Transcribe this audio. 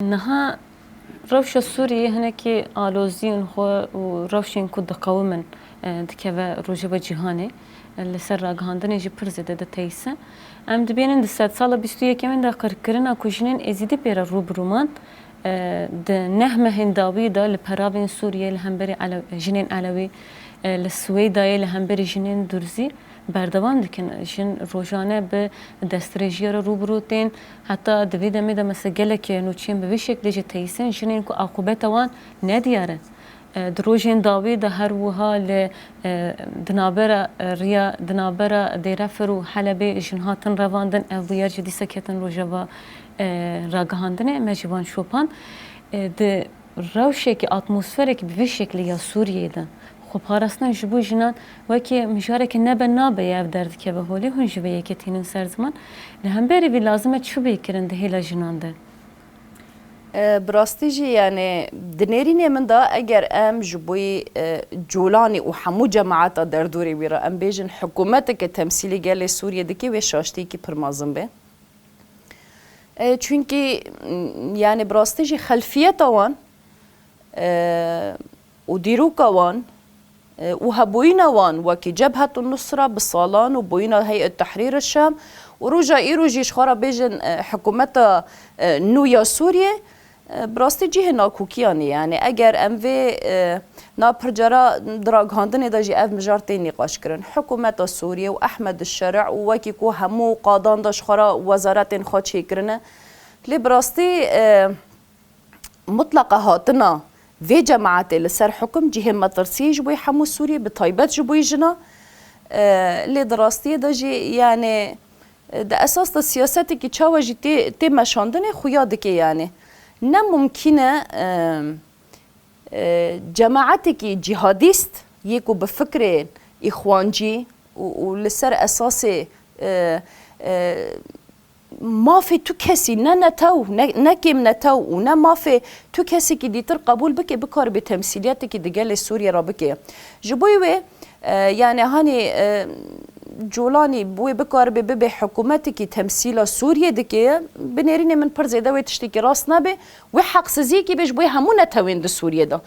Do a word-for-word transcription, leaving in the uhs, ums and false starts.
Niha rewşa Sûriyeyê hinekî aloziyên xwe û rewşên ku diqewimin, e, dikeve rojeva cîhanê, e, li ser ragihandinê jî pir zêde diteyse. Em dibînin di sedsala bîst û yekemîn de qirkirina ku jinên êzidî pê re rû bi rû man, e, di neh mehên dawî de li peravên Sûriyê li hemberî Ele-, jinên Elewî, e, li Swêdayê li hemberî jinên Durzî berdewam dikin. Jin rojane bi destdirêjiya re rû bi rû tên. Heta di vê demê de mesela gelek nûçeyên bi vî şeklê jî teyîsin, jinên ku aqûbeta wan nediyar e. E, di rojên dawî de her wiha li, e, di navbera, e, riya, di navbera Dêrefir û Helebê jin hatin revandin. Ev bûyer jî dîsa ketin rojeva, e, ragihandinê. Me ji wan şopand. E, di rewşekî, atmosferekî bi vî şeklî ya Sûriyeyê de xweparastina ji bo jinan wekî mijareke nebe nabe ye ev derdikeve holê. Hûn ji vê yekê tînin ser ziman. Li hemberî vî lazim e çi bê kirin di hêla jinan de? E, bi rastî jî, yani, di nêrînê min de eger em ji bo yî, e, Colanî û hemû cemaeta derdorê wî re em bêjin hikûmeteke temsîlî gelê Sûriyê dike, wê şaştiyekî pir mezin be. E, çunkî, m, yani, bi rastî jî xelfiyeta wan, e, û dîroka wan, e, û hebûyîna wan wekî Cebhetun Nusra bi salan û bûyîna Heyet Tehrîr Şam û roja îro jî ji xwe re bêjin, e, hikûmeta, e, nû ya Sûriyê, e, bi rastî cihê nakokiyan e. Yani eger em vê, e, na pircara di ragihandinê de jî ev mijar tê nîqaşkirin. Hikûmeta Sûriyê û Ehmed Şerî û wekî ku hemû qadan de ji xwe re wezaretên xwe çêkirine. Lê bi rastî, e, mutleqa hatina vê cemaetê li ser hukum cihê metirsiyê ji bo hemû Sûriyê, bi taybet ji bo jina. E, lê di rastiyê de jî, yani, e, di esas de siyasetekî çawa jî tê, tê meşandinê xuya dike, yani. Ne mumkîn e, e, e, cemaetekî cîhadîst yê ku bi fikrê îxwancî û, û li ser esasê, e, e, mafê tu kesî, ne netew, ne, ne kêm netew û ne mafê tu kesekî dîtir qebûl bike, bikaribe temsîliyetekî di gelê Sûriyê re bike. Ji bo wê, e, yani hanî, e, Colanî wê bikaribe bibe hikûmetekî temsîla Sûriyê dike, bi nêrînê min pir zêde wê tiştekî rast nebe, wê heqsiziyekî be ji bo hemû netewên di Sûriyê de.